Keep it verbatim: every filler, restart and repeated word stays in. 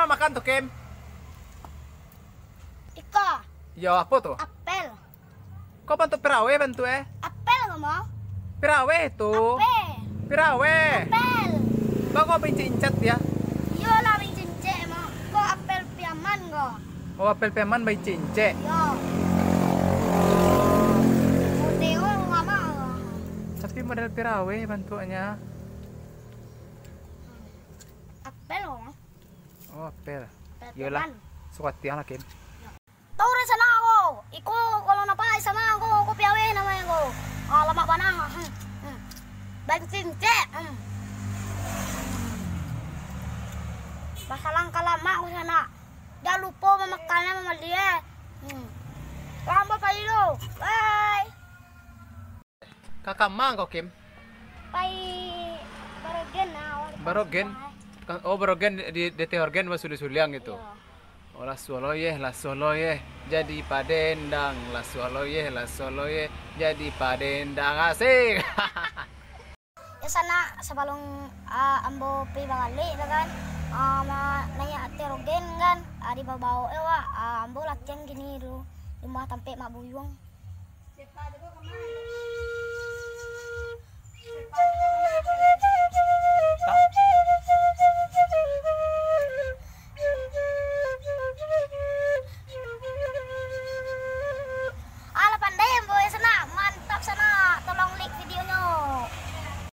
Makan tu, Kim. Iko. Yo, apo tu? Apel. Kok bantuak piraweh bantuak e? Apel ko mah. Piraweh tu. Apel. Piraweh. Apel. Baa kok baincek-incek dia? Iyolah baincek-incek mah. Ko apel piaman ko. Oh, apel piaman baincek-incek. Yo. Model lamo. Tapi model piraweh bantuaknyo. Apel ko mah. Oh, apel. Apel piaman. Iyolah. Sukatiang lah, Kim. Tahu dek sanak ko. Iko kalau nampak di sanak ko, ko piaweh namonyo ko. Ah, lamak bana. Hmm, hmm. Baincek-incek. Hmm. Basalangkah lamak ko sanak. Jan lupo mamakannyo, mamali e. Hmm. Lambo pai dulu. Bye. Ka kama ko, Kim? Pai barogen lah. Barogen? Tukang, oh, barogen di, di T H Orgen, basuliang-suliang gitu. Iyo. Oh, lasuah lo yeh, lasuah lo yeh, jadi padendang, lasuah lo yeh, lasuah lo yeh, jadi padendang, asik. Ya sanak, sabalum, ah, ambo pai baralek tu kan, ah, ma-, naiak T H Orgen kan, ah, dibaok-baok e wak, ah, ambo latihan kini dulu, di rumah tampek Mak Buyuang.